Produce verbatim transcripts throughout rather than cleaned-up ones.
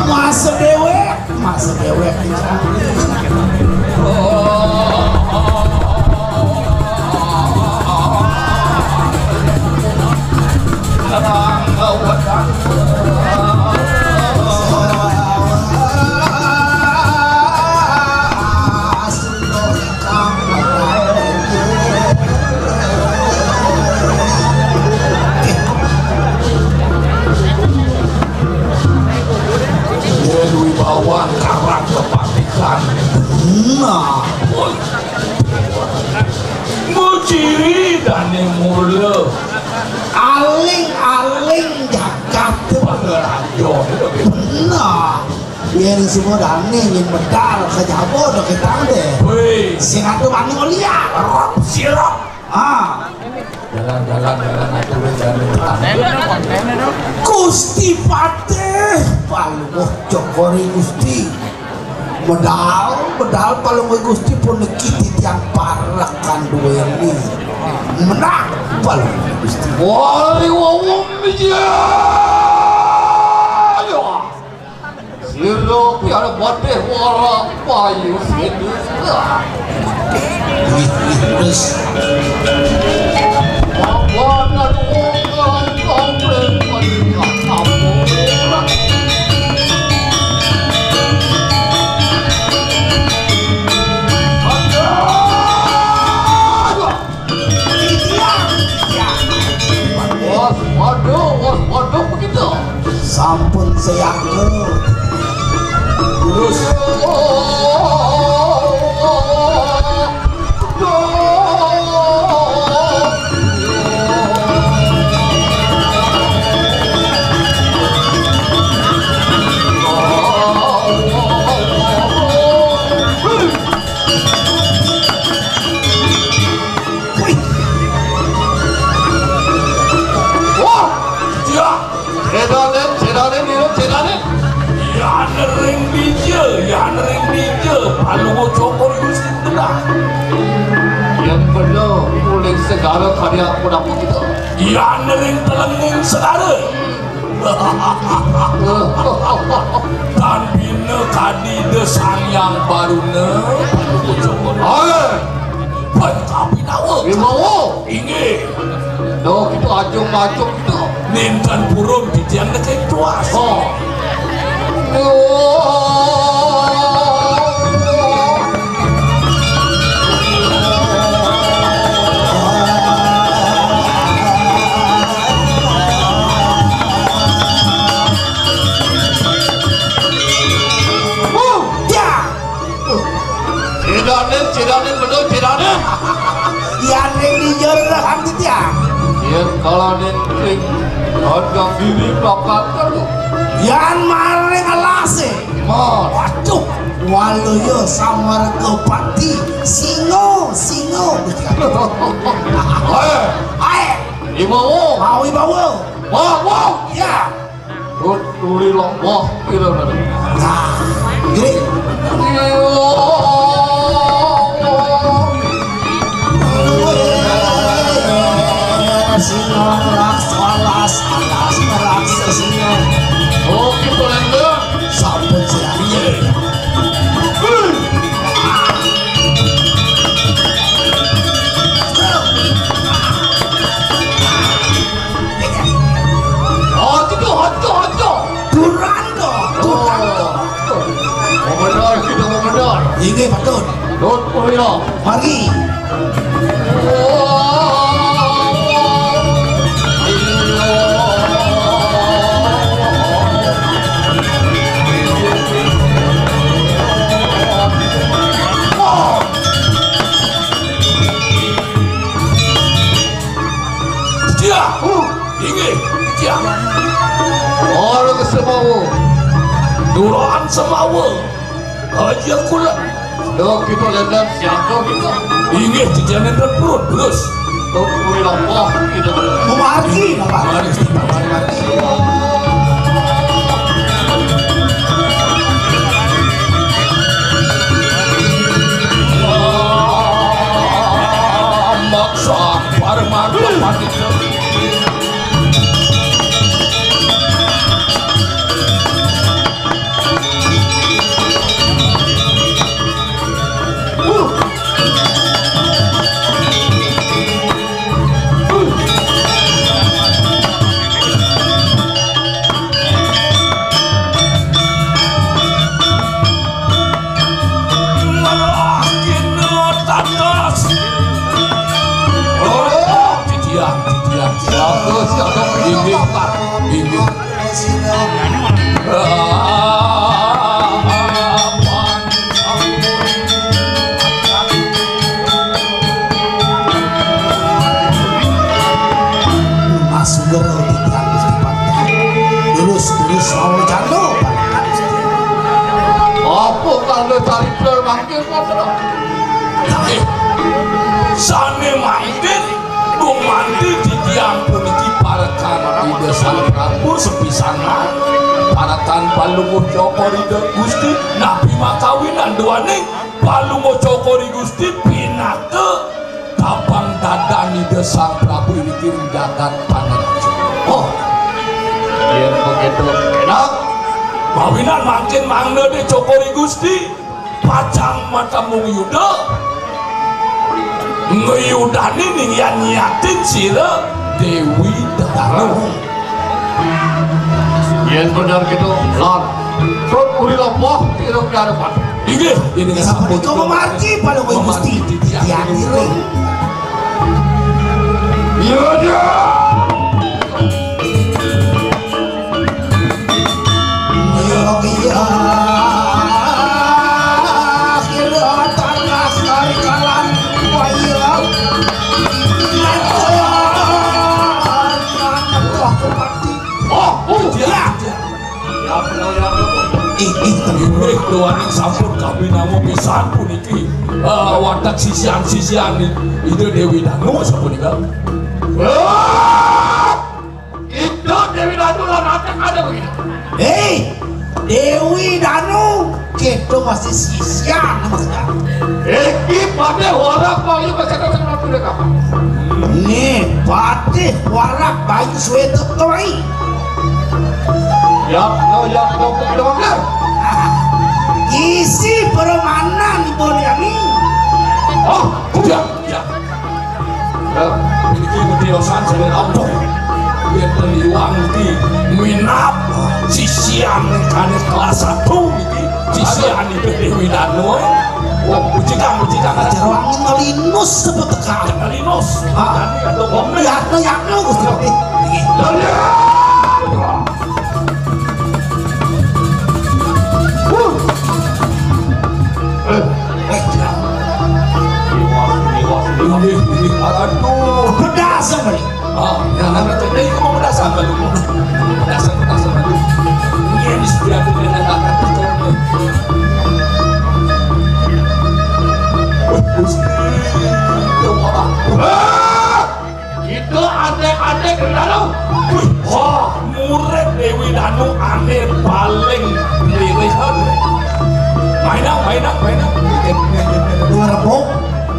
Masa déwék, masa déwék. Wibawa karang kepatihan. Nah, muciri dané mula. Aling-aling jagat. Pangerajo. Nah. Yén semua dané yén medal kejaba da ketang deh. Wih. Sing ada mani mulia. Rop sirop. Ah. Jalan-jalan, jalan, aturin, jalan. Gusti Patih, Palungguh Cokor I Gusti. Medal, medal Palungguh Gusti puniki titiang parekan duéné. Menang Palungguh Gusti. Wali wawung wijaya. Sira piara badih wara payu sida. Wis, wis, wis. Pawanan wong kang kang Titiang, titiang. Waspada, waspada begitu. Sampun sayaka. Terus. Wih. Wah, ya. Sedanen, sedanen, niru sedanen. Yan ring dija, yan ring dija, Palungguh Cokor Gusti Genah. Yan bener, uling segara karya aku dapat kita. Yan ring telenging segara. Tan bina kadi da Sang Hyang Baruna, Palungguh Cokor. Hai. Ban kapinawa. Wibawa. Inggih. Duh, kita ajung-ajung kita. Nintan purun titiang neking tuas. Oh. Cidanin, cidanin, betul, cidanin. Yan ring dija rerehang titiang. Yan kalanin ring harga diri bakal telu. Yan maring alasé. Mas. Waduh, waluya samarga pati, singa, singa. Hai. Hai. Wibawa. Ah, Wibawa. Wah, wah. Ya. Rut turi lombok gitu kan. Nah, jadi singa raksasa, alas, alas raksasa singa. Oh, gitu, Lendang. Sampun siap. Aduh, aduh, aduh. Durando, Durando. Mau benar kita, mau benar. Inggih, patut. Dut, Purwira. Mari. Dia. Inggih, titiang. Orang Semawa. Duraan Semawa. Aja kula. Dok, kita Lendang siapa kita? Inggih, titiang Lendang purun, terus. Dok, kuwi lapah kita. Memargi, Bapak. Memargi, Bapak. Memargi. Maksa, Parmarta, Pandita. Guru titiang Gusti Patih. Lurus, lurus, mau jando, Pak. Apa kang carita mangkin, Patih? Sané mangkin, gumanti titiang puniki parekan Ida Sang Prabu sepisanan, parekan Palungguh Cokor Ida Gusti, napi makawinan duaning Palungguh Cokor I Gusti pinaka kapangdadan Ida Sang Prabu ing jagat Panaraja. Oh, yén begitu, enak. Mawinan mangkin mangda dé Cokor I Gusti pacang matemu Yuda. Ngayudanin ning yan nyiatin sira Déwi Danu. Yén bener gitu, lan pun uri lepoh, kira-kira depan. Inggih, ini sapunika mamargi Palungguh Gusti. Mamargi titiang. Iya, iya. Iya, iya. Akhirnya tanah kari kalan wayang. Oh, oh, ya. Ya, ya, ya. Ih, ih, tenggorok. Ih, duaning sampun kabinama pisan puniki. Eh, watek sisian-sisian Ida Déwi Danu sapunika. Wah! Ida Déwi Danu lan anak ada begitu. Hei, Déwi Danu, kita masih sisian, Mas. Iki Patih Warak Bayu Besaka sing nampilin apa? Nih, Patih Warak Bayu Sweta kawai. Ya, no, ya, no, no, no. Isi permanan Ibu Yani. Oh, ya, ya. Ya, niki gediosan sané ampuh. Yén teliwang niki minab sisian kané kelas satu niki. Sisian itu Déwi Danu. Wah, bujikang, bujikang. Ajar wangi melinus sebut tekan. Melinus. Ah. Danu atau komen. Yakno, yakno, Gusti Patih. Nggih. Aduh. Pedas, Bang. Ah, ya, kan, ini kamu pedasan, Bang. Pedasan, pedasan, Bang. Ini yang disediakan dengan akan. Gusti, ya Allah. Kita antek-antek Danu. Wih, wah, murid Déwi Danu ané paling lirihan. Mainang, mainang, mainang. Ngeremuk.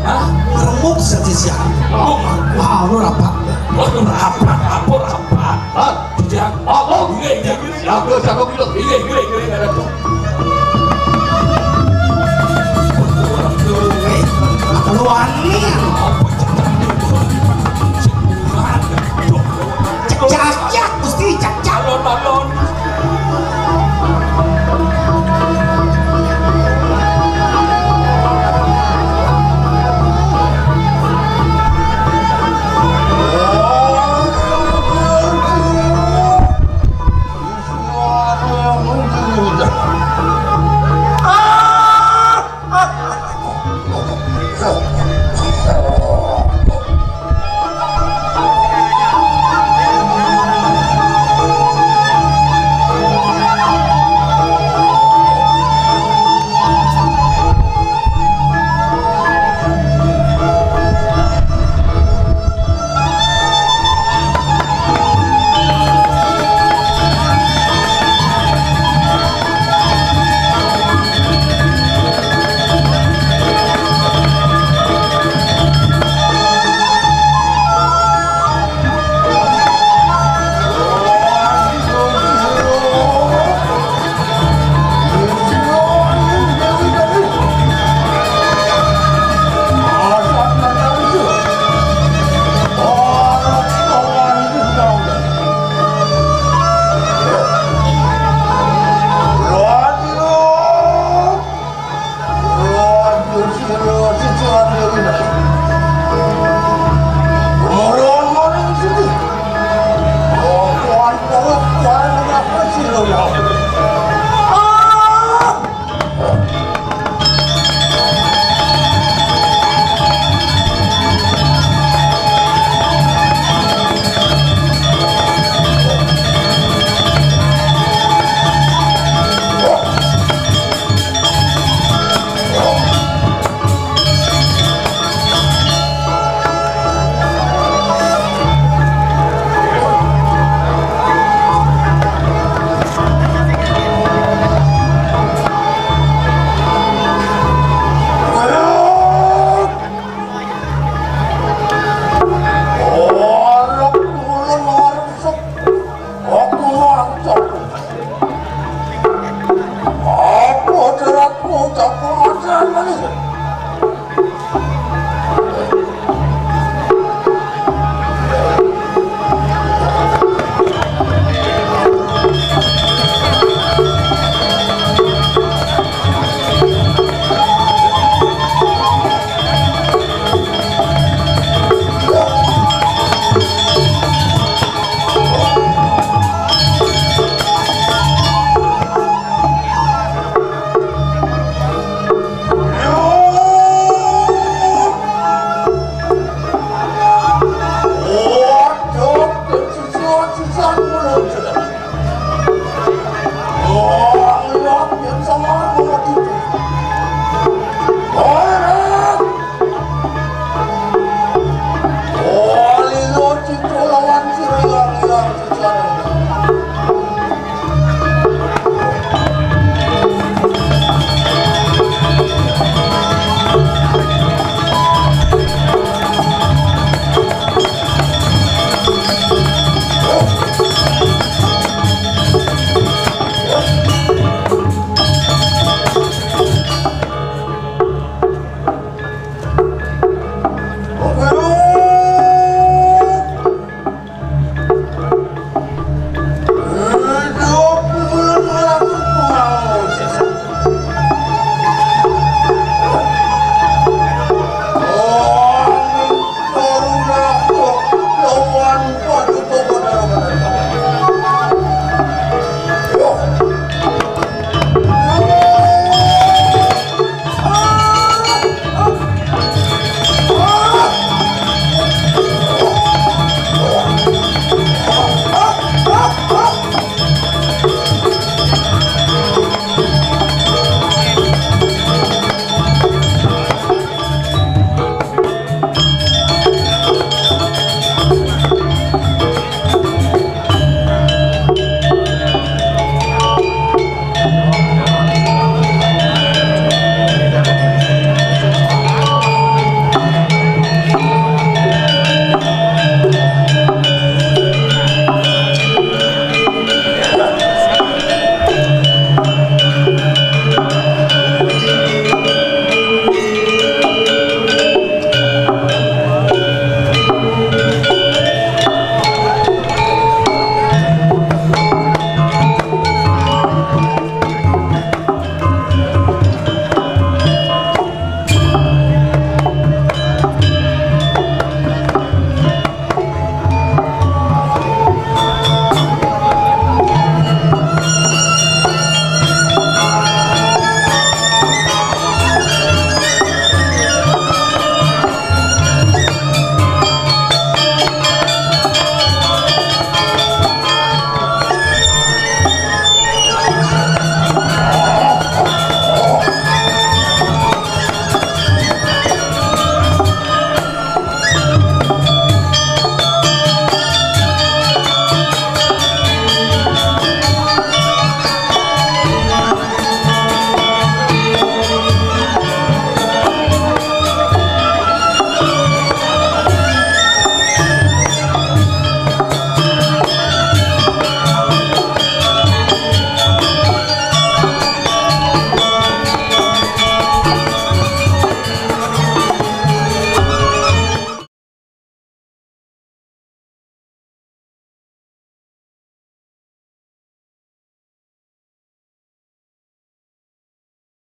Hah? Ngeremuk sesisian. Oh. Wah, lu rapat. Waduh, rapat, apa rapat? Hah? Jang. Oh, oh, iya, iya, iya. Jago, jago, gila. Iya, iya, iya, iya, ada tuh. Keluar nih. Cak-cak, Gusti, cak-cak. Alon-alon.